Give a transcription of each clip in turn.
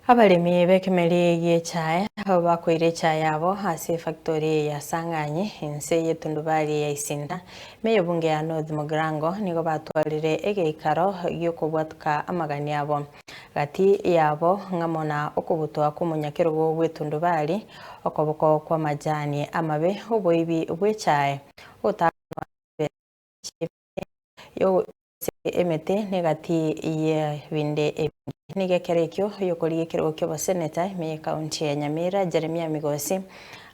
Abaremi b'ekemeri gi'echae abwo bakoira echae yabo ase efactori ya Sang'anyi inse y'etundubari ya Isinta, ime y'ebunge ya North Mugirango nigo batwarire egeikaro gi'okobwatuka amagani abo. Gati yabo ng'amo na okobutwa kw'omonyakerogo bw'etundubari, okoboko kw'amajani amabe, oboibi bw'echae, ogotaganwa ase emete negati y'ebinde ebinge. Nigo ekero ekio oyokorigia ekerogo ki'oboseneta ime y'ekaunti ya Nyamira Jeremiah Migosi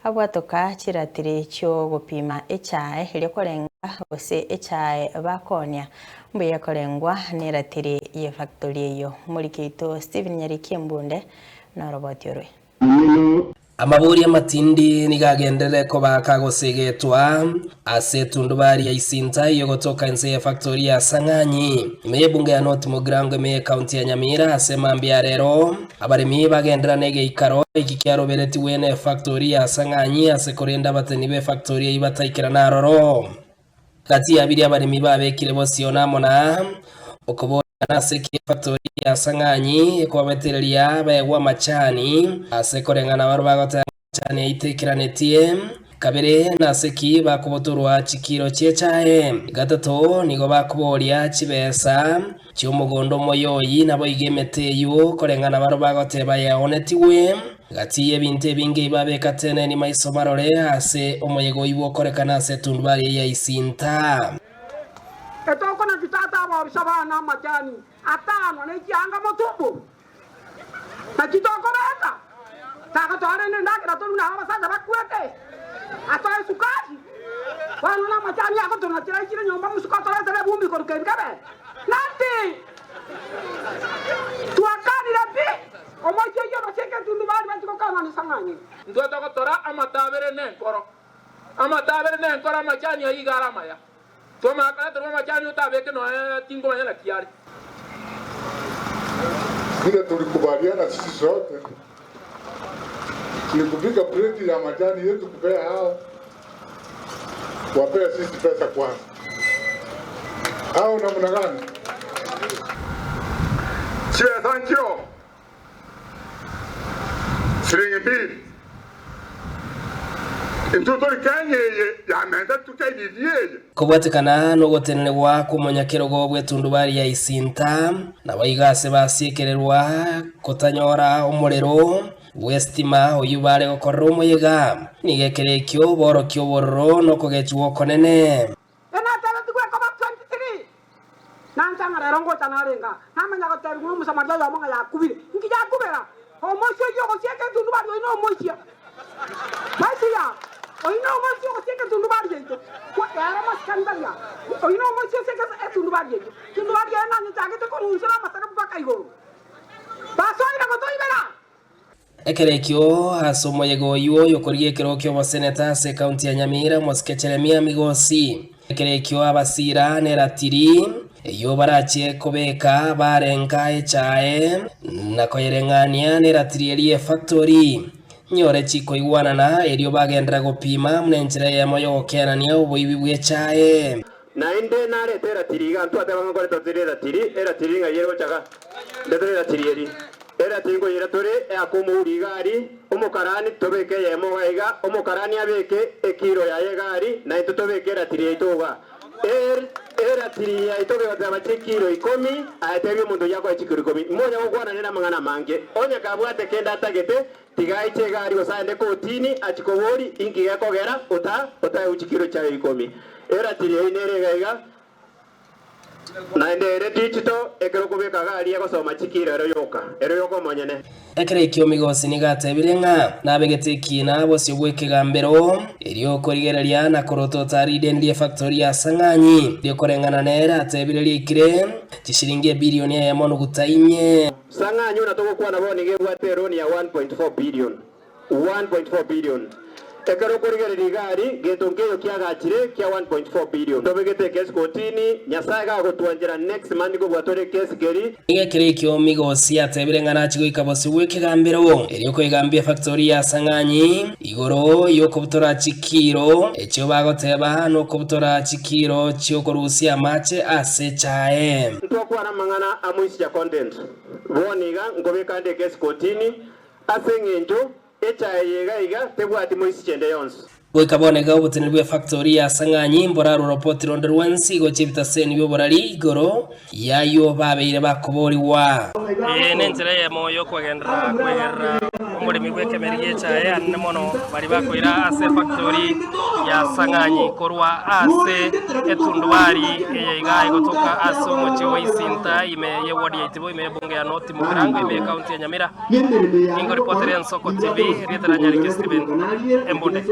abwatoka chiratiri chi'ogopima echae erio korenga gose echae bakoonia mbuya ekorengwa neratiri y'efactory eyio. Omoriki oito Stephen Nyariki Embunde noroboti orwe. Amabori amatindi nigo agenderere koba kagosegetwa ase etundubari ya Isinta eyogotoka inse ye factori ya Sang'anyi, ime y'ebunge ya North Mugirango ime y'ecounty ya Nyamira ase mambia ya rero. Abaremi bagenderera negeikaro eki kiaroberetigwe ne factori ya Sang'anyi ase korende abateni be factori eyio bataikerana aroro. Gati ya biria abaremi babekire bosio namo na okoboria nase ki efactori ya Sang'anyi ekobabetereria baegwe amachani ase koreng'ana barabwo bagoteba ng'a amachani aito ekeranetie. Kabere, nase ki bakobotorwa chikiro chi'echae? Gatato, nigo bakoboria chibesa chi'omogondo omoyoyi, naboigo emete eyio koreng'ana barabwo bagoteba yaonetigwe. Gati y'ebinto ebinge ebi babeka teneni maiso barore ase omoyega oyio bw'okorekana ase etundubari eye ya Isinta. Etokona chitata abobisa bana amachani atano ne chianga motumbo, naki tokobeka? Tagotoa rende endagera torue nabo abasacha bakwete, atoe esukari. Bono namachani agotonachera aichire nyomba mosuko otoretere ebumbi korwa kebikebe. Naki twakanire pi! Omochie oyio obasieke etundubari bachie gokang'ana esang'anyi. Intwe togotora amatabere nenkoro, amatabere nenkoro, amachani ayio iga are amaya. Twamanya koreterwa amachani otabeke nonya tinkomanya naki are. Vile tulikubaliana sisi sote ni kupika plate ya majani yetu kupea hao wapea sisi pesa kwanza, au namna gani? Chibesa nchio siringi mbili intwe tori Kenya eye yamenta TKDD eye. Kobwatekana nogotenenigwa kw'omonyakerogo bw'etundubari ya Isinta, naboigo ase basiekererwa kotanyora omorero bw'esitima oyio bare gokorera omoyega, nigo ekero ekio borokia obororo na okogechigwa okonene. Enatebetigwe ekoba 23, Nanche ng'a rero ngocha narenge aa, namanya gotebigwa n'Omosamaria oyomo ng'a yakubire. Inki yakubera? Omoisia oyio ogosieka etundubari oyio nomoisia. Mesia, oyio nomoisia ogosieka etundubari yaito. Ere masikani tari aa. Oyio nomoisia osieke etundubari eyio. Tundubari eye nanyechagete korwa inse namasare mpaka igoro. Basoire gotoibera. Ekero ekio ase omoyega oyio oyokorigia ekerogo ki'oboseneta ase ekaunti ya Nyamira, omosike Jeremia Migosi. Ekero ekio abasira neratiri eyio barachie kobeka barenka echae na koyereng'ania neratiri eria efactori. Nyore chikoigwanana erio bagenderera gopima buna enchera eyemo y'ogokenania oboibi bw'echae. Naende narete eratiri iga, ntwateba ng'a nkoreta tore eratiri, eratiri ng'ai ere gochaka? Ndetere eratiri eri. Eratiri nkoyera tore eake omouri iga aria, omokarani tobeke eyemo iga iga, omokarani abeke ekiro yaye iga aria, naintwe tobeke eratiri yaito iga. Er, eratiri yaito gegoteba chikiro ikomi, aye tebia omonto oyio akoe chikiro ikomi. Monya gokwana nere amang'ana amange. Onye kabwate kende atagete, Tiga aiche egari gose aende kotini achie koboria inki gekogera ota otaegwe chikiro chiaye ikomi. Eratiri eyio nere iga iga, naende ere digital ekero okobeka gari egosoma chikiro ero yoka, ero yoka omonyene. Ekero ekio Migosi nigo atebire ng'a nabegete ekiina bosio bw'ekegambero, erio okorigereria na korotota rideni ri'efactori ya Sang'anyi, erio koreng'ana nere atebire riaikire chishilingi ebilioni eyemo nuguta inye. Sang'anyi buna togokwana bono nigo ebwate eroni ya 1.4 billion, 1.4 billion. Ekero okorigereria iga aria, gento nkeiyo kiagachire kia 1.4 billion. Tobegete ekesi kotini, Nyasae gagotwanchera next month kobua tore ekesi keri. Nigo ekero ekio Migosi atebire ng'a nachie goika bosio bw'ekegambero, erio koigambia efactori ya Sang'anyi igoro y'okobutora chikiiro echio bagoteba nokobutora chikiiro chi'okorusia amache ase echae. Ntwakwana amang'ana a moisture content. Bono iga nkobeka nde ekesi kotini, ase eng'encho echae eye iga iga tebwati moisiche ende yonsi. Goika bono iga oboteneneri bw'efactori ya Sang'anyi mborarwe ropoti ronde rwensi gochia ebitaseni bi'oborari igoro y'ayio babeire bakoborigwa. Eye nenchera eyemo y'okwegenderera kwegerera omoremi bw'ekemeri gi'echae anene mono baria bakoira ase efactori ya Sang'anyi korwa ase etundubari eye iga egotoka ase omochie o Isinta ime y'eward ya Itibo ime y'ebunge ya North Mugirango ime y'ecounty ya Nyamira. Ningo ripotere Ensoko TV, rieta ria Nyariki Stephen Embunde.